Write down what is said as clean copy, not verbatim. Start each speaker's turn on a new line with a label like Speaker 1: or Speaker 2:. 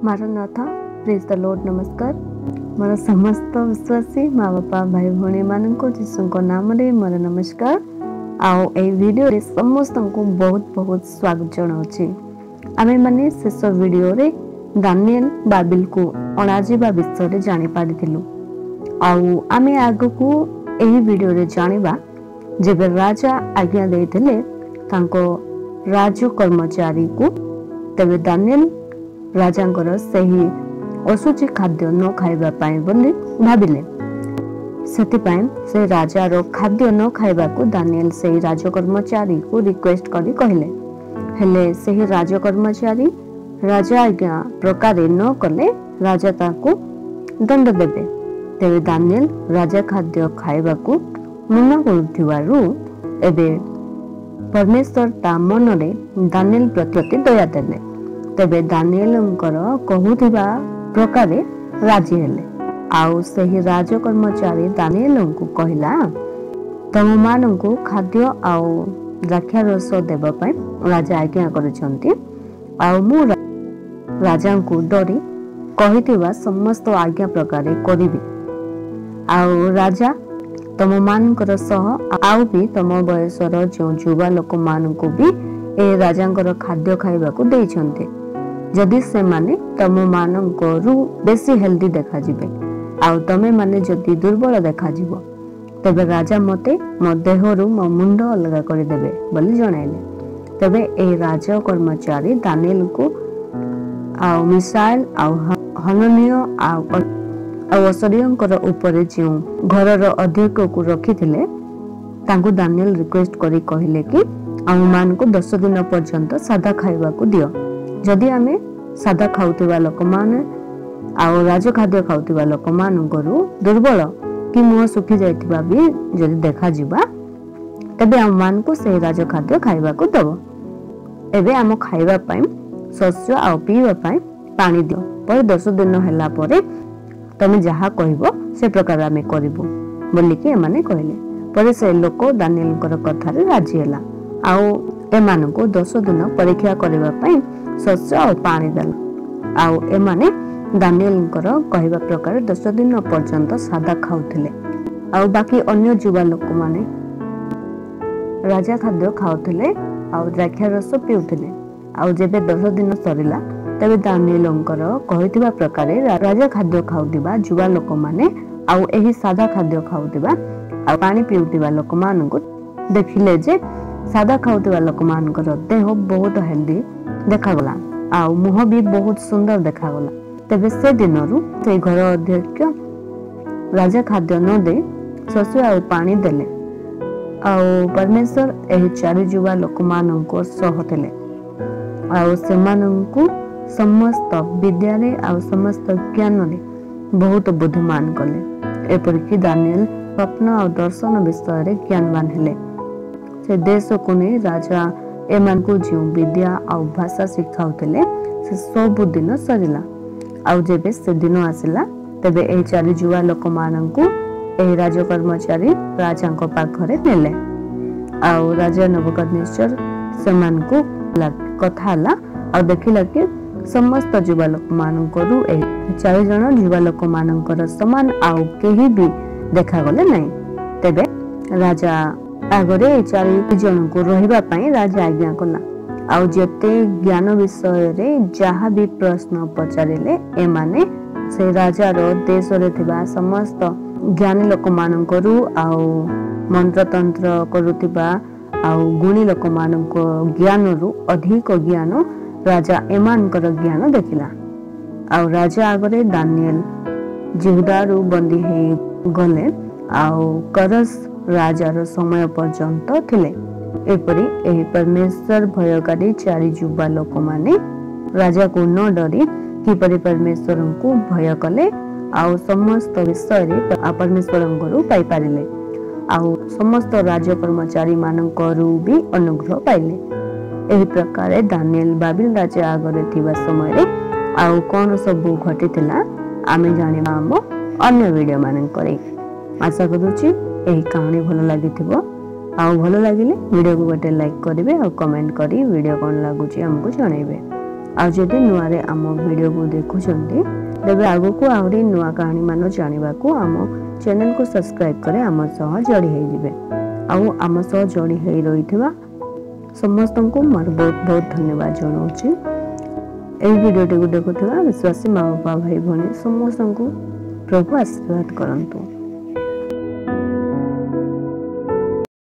Speaker 1: ମାରନାଥା, ପ୍ରେଜ୍ ଦ ଲର୍ଡ। ନମସ୍କାର ମୋର ସମସ୍ତ ବିଶ୍ୱାସୀ ମା ବାପା, ଭାଇ ଭଉଣୀମାନଙ୍କୁ ଯୀଶୁଙ୍କ ନାମରେ ମୋର ନମସ୍କାର। ଆଉ ଏଇ ଭିଡ଼ିଓରେ ସମସ୍ତଙ୍କୁ ବହୁତ ବହୁତ ସ୍ୱାଗତ ଜଣାଉଛି। ଆମେମାନେ ଶେଷ ଭିଡ଼ିଓରେ ଦାନିଏଲ ବାବିଲକୁ ଅଣାଯିବା ବିଷୟରେ ଜାଣିପାରିଥିଲୁ, ଆଉ ଆମେ ଆଗକୁ ଏହି ଭିଡ଼ିଓରେ ଜାଣିବା ଯେବେ ରାଜା ଆଜ୍ଞା ଦେଇଥିଲେ ତାଙ୍କ ରାଜ କର୍ମଚାରୀକୁ, ତେବେ ଦାନିଏଲ ରାଜାଙ୍କର ସେହି ଅଶୁଚି ଖାଦ୍ୟ ନ ଖାଇବା ପାଇଁ ବୋଲି ଭାବିଲେ। ସେଥିପାଇଁ ସେ ରାଜାର ଖାଦ୍ୟ ନ ଖାଇବାକୁ ଦାନିଏଲ ସେହି ରାଜକର୍ମଚାରୀକୁ ରିକ୍ୱେଷ୍ଟ କରି କହିଲେ। ହେଲେ ସେହି ରାଜକର୍ମଚାରୀ ରାଜା ଆଜ୍ଞା ପ୍ରକାରେ ନ କଲେ ରାଜା ତାକୁ ଦଣ୍ଡ ଦେବେ। ତେବେ ଦାନିଏଲ ରାଜା ଖାଦ୍ୟ ଖାଇବାକୁ ମନା କରୁଥିବାରୁ ଏବେ ପରମେଶ୍ୱର ତା ମନରେ ଦାନିଏଲ ପ୍ରତି ଦୟା ଦେଲେ। ତେବେ ଦାନିଏଲଙ୍କର କହୁଥିବା ପ୍ରକାରେ ରାଜି ହେଲେ। ଆଉ ସେହି ରାଜକର୍ମଚାରୀ ଦାନିଏଲଙ୍କୁ କହିଲା, ତମମାନଙ୍କୁ ଖାଦ୍ୟ ଆଉ ଦ୍ରାକ୍ଷାରସ ଦେବା ପାଇଁ ରାଜା ଆଜ୍ଞା କରିଛନ୍ତି, ଆଉ ମୁଁ ରାଜାଙ୍କୁ ଡରି କହିଥିବା ସମସ୍ତ ଆଜ୍ଞା ପ୍ରକାରେ କରିବି। ଆଉ ରାଜା ତମମାନଙ୍କର ସହ ଆଉ ବି ତମ ବୟସର ଯେଉଁ ଯୁବା ଲୋକମାନଙ୍କୁ ବି ଏ ରାଜାଙ୍କର ଖାଦ୍ୟ ଖାଇବାକୁ ଦେଇଛନ୍ତି, ଯଦି ସେମାନେ ତମମାନଙ୍କରୁ ବେଶୀ ହେଲ୍ଦି ଦେଖାଯିବେ ଆଉ ତମେମାନେ ଯଦି ଦୁର୍ବଳ ଦେଖାଯିବ, ତେବେ ରାଜା ମତେ ମୋ ଦେହରୁ ମୋ ମୁଣ୍ଡ ଅଲଗା କରିଦେବେ ବୋଲି ଜଣାଇଲେ। ତେବେ ଏହି ରାଜ କର୍ମଚାରୀ ଦାନିଏଲଙ୍କୁ ଆଉ ମିଶାଏଲ ଆଉ ହନନୀୟ ଆଉ ଅସରିୟଙ୍କର ଉପରେ ଯେଉଁ ଘରର ଅଧ୍ୟକ୍ଷକୁ ରଖିଥିଲେ, ତାଙ୍କୁ ଦାନିଏଲ ରିକ୍ୱେଷ୍ଟ କରି କହିଲେ କି ଆମମାନଙ୍କୁ 10 ଦିନ ପର୍ଯ୍ୟନ୍ତ ସାଦା ଖାଇବାକୁ ଦିଅ। ଯଦି ଆମେ ସାଦା ଖାଉଥିବା ଲୋକମାନେ ଆଉ ରାଜଖାଦ୍ୟ ଖାଉଥିବା ଲୋକମାନଙ୍କରୁ ଦୁର୍ବଳ କି ମୁହଁ ଶୁଖି ଯାଇଥିବା ବି ଯଦି ଦେଖାଯିବା, ତେବେ ଆମମାନଙ୍କୁ ସେହି ରାଜଖାଦ୍ୟ ଖାଇବାକୁ ଦବ। ଏବେ ଆମ ଖାଇବା ପାଇଁ ଶସ୍ୟ ଆଉ ପିଇବା ପାଇଁ ପାଣି ଦିଅ। ପରେ 10 ଦିନ ହେଲା ପରେ ତମେ ଯାହା କହିବ ସେ ପ୍ରକାର ଆମେ କରିବୁ ବୋଲିକି ଏମାନେ କହିଲେ। ପରେ ସେ ଲୋକ ଦାନିଏଲଙ୍କର କଥାରେ ରାଜି ହେଲା ଆଉ ଏମାନଙ୍କୁ 10 ଦିନ ପରୀକ୍ଷା କରିବା ପାଇଁ ଶସ୍ୟ ଆଉ ପାଣି ଦେଲା। ଆଉ ଏମାନେ ଦାନିଏଲଙ୍କର କହିବା ପ୍ରକାର 10 ଦିନ ପର୍ଯ୍ୟନ୍ତ ସାଦା ଖାଉଥିଲେ, ଆଉ ବାକି ଅନ୍ୟ ଯୁବା ଲୋକମାନେ ରାଜା ଖାଦ୍ୟ ଖାଉଥିଲେ ଆଉ ଦ୍ରାକ୍ଷା ରସ ପିଉଥିଲେ। ଆଉ ଯେବେ 10 ଦିନ ସରିଲା, ତେବେ ଦାନିଏଲଙ୍କର କହିଥିବା ପ୍ରକାରେ ରାଜା ଖାଦ୍ୟ ଖାଉଥିବା ଯୁବା ଲୋକମାନେ ଆଉ ଏହି ସାଦା ଖାଦ୍ୟ ଖାଉଥିବା ଆଉ ପାଣି ପିଉଥିବା ଲୋକମାନଙ୍କୁ ଦେଖିଲେ ଯେ ସାଦା ଖାଉଥିବା ଲୋକମାନଙ୍କର ଦେହ ବହୁତ ହେଲ୍ଦି ଦେଖାଗଲା ଆଉ ମୁହଁ ବି ବହୁତ ସୁନ୍ଦର ଦେଖାଗଲା। ତେବେ ସେ ଦିନରୁ ସେଇ ଘର ଅଧ୍ୟକ୍ଷ ରାଜା ଖାଦ୍ୟ ନ ଦେଇ ଶସ୍ୟ ଆଉ ପାଣି ଦେଲେ। ଆଉ ପରମେଶ୍ୱର ଏହି ଚାରି ଯୁବା ଲୋକମାନଙ୍କ ସହ ଥିଲେ ଆଉ ସେମାନଙ୍କୁ ସମସ୍ତ ବିଦ୍ୟାରେ ଆଉ ସମସ୍ତ ଜ୍ଞାନରେ ବହୁତ ବୁଦ୍ଧିମାନ କଲେ। ଏପରିକି ଦାନିଏଲ ସ୍ୱପ୍ନ ଆଉ ଦର୍ଶନ ବିଷୟରେ ଜ୍ଞାନବାନ ହେଲେ। ସେ ଦେଶକୁ ନେଇ ରାଜା ଏମାନଙ୍କୁ ଯେଉଁ ବିଦ୍ୟା ଆଉ ଭାଷା ଶିଖାଉଥିଲେ, ସେ ସବୁ ଦିନ ସରିଲା। ଆଉ ଯେବେ ସେ ଦିନ ଆସିଲା, ତେବେ ଏହି ଚାରି ଯୁବା ଲୋକମାନଙ୍କୁ ଏହି ରାଜକର୍ମଚାରୀ ରାଜାଙ୍କ ପାଖରେ ନେଲେ। ଆଉ ରାଜା ନବକନେଶ୍ୱର ସେମାନଙ୍କୁ କଥା ହେଲା ଆଉ ଦେଖିଲା କି ସମସ୍ତ ଯୁବା ଲୋକମାନଙ୍କରୁ ଏହି ଚାରି ଜଣ ଯୁବା ଲୋକମାନଙ୍କର ସମାନ ଆଉ କେହି ବି ଦେଖାଗଲେ ନାହିଁ। ତେବେ ରାଜା ଆଗରେ ଏ ଚାରି ଜଣଙ୍କୁ ରହିବା ପାଇଁ ରାଜା ଆଜ୍ଞା କଲା। ଆଉ ଯେତେ ଜ୍ଞାନ ବିଷୟରେ ଯାହା ବି ପ୍ରଶ୍ନ ପଚାରିଲେ, ଏମାନେ ସେ ରାଜାର ଦେଶରେ ଥିବା ସମସ୍ତ ଜ୍ଞାନୀ ଲୋକମାନଙ୍କରୁ ଆଉ ମନ୍ତ୍ରତନ୍ତ୍ର କରୁଥିବା ଆଉ ଗୁଣୀ ଲୋକମାନଙ୍କ ଜ୍ଞାନରୁ ଅଧିକ ଜ୍ଞାନ ରାଜା ଏମାନଙ୍କର ଜ୍ଞାନ ଦେଖିଲା। ଆଉ ରାଜା ଆଗରେ ଦାନିଏଲ ଜିହୁଦାରୁ ବନ୍ଦୀ ହେଇ ଗଲେ ଆଉ କରସ ରାଜାର ସମୟ ପର୍ଯ୍ୟନ୍ତ ଥିଲେ। ଏପରି ଏହି ପରମେଶ୍ୱର ଭୟକାରୀ ଚାରି ଯୁବା ଲୋକମାନେ ରାଜାକୁ ନ ଡରି କିପରି ପରମେଶ୍ୱରଙ୍କୁ ଭୟ କଲେ ଆଉ ସମସ୍ତ ବିଷୟରେ ପରମେଶ୍ୱରଙ୍କରୁ ପାଇପାରିଲେ ଆଉ ସମସ୍ତ ରାଜ କର୍ମଚାରୀ ମାନଙ୍କରୁ ବି ଅନୁଗ୍ରହ ପାଇଲେ। ଏହି ପ୍ରକାରେ ଦାନିଏଲ ବାବିଲ ରାଜା ଆଗରେ ଥିବା ସମୟରେ ଆଉ କଣ ସବୁ ଘଟିଥିଲା, ଆମେ ଜାଣିବା ଆମ ଅନ୍ୟ ଭିଡ଼ିଓ ମାନଙ୍କରେ। ଆଶା କରୁଛି ଏହି କାହାଣୀ ଭଲ ଲାଗିଥିବ, ଆଉ ଭଲ ଲାଗିଲେ ଭିଡ଼ିଓକୁ ଗୋଟେ ଲାଇକ୍ କରିବେ ଆଉ କମେଣ୍ଟ କରି ଭିଡ଼ିଓ କ'ଣ ଲାଗୁଛି ଆମକୁ ଜଣାଇବେ। ଆଉ ଯଦି ନୂଆରେ ଆମ ଭିଡ଼ିଓକୁ ଦେଖୁଛନ୍ତି, ତେବେ ଆଗକୁ ଆହୁରି ନୂଆ କାହାଣୀମାନ ଜାଣିବାକୁ ଆମ ଚ୍ୟାନେଲକୁ ସବସ୍କ୍ରାଇବ୍ କରି ଆମ ସହ ଯୋଡ଼ି ହେଇଯିବେ। ଆଉ ଆମ ସହ ଯୋଡ଼ି ହେଇ ରହିଥିବା ସମସ୍ତଙ୍କୁ ମୋର ବହୁତ ବହୁତ ଧନ୍ୟବାଦ ଜଣାଉଛି। ଏହି ଭିଡ଼ିଓଟିକୁ ଦେଖୁଥିବା ବିଶ୍ୱାସୀ ମା ବାପା, ଭାଇ ଭଉଣୀ ସମସ୍ତଙ୍କୁ ପ୍ରଭୁ ଆଶୀର୍ବାଦ କରନ୍ତୁ।